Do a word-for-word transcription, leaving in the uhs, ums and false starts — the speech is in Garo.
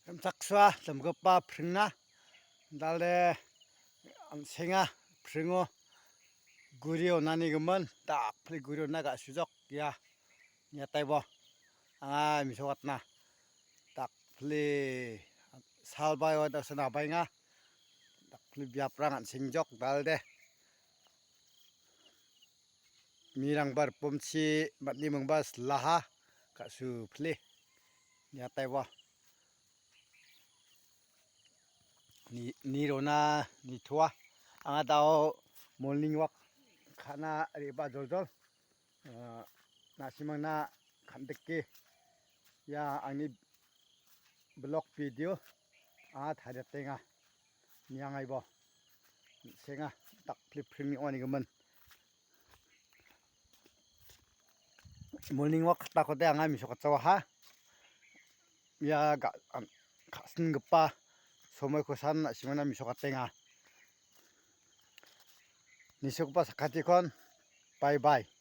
Rimchaksoa limgipa pringna dal·e an·senga pringo guri onanigimin dakpli guri ona ga·sujok ia niataibo anga mesokatna dakpli salbaio daksan abaenga dakpli biaprang an·sengjok dal·de. Mirangba ripomchi matni mingba silaha ka·su pli niataibo ni, ni rona nitoa. Anga dao morning walk ka·na re·baa joljol. Ah, na·simangna kan·dike ia angni blog video anga tariatenga. Niangaibo senga dakpli pringni onigimin. Morning walk ka·takode anga mesokatjawaha. Ia ga-, an-, ka·singipa somoikosan na·simangna mesokatenga. Nisokgipa sakatikon bye bye.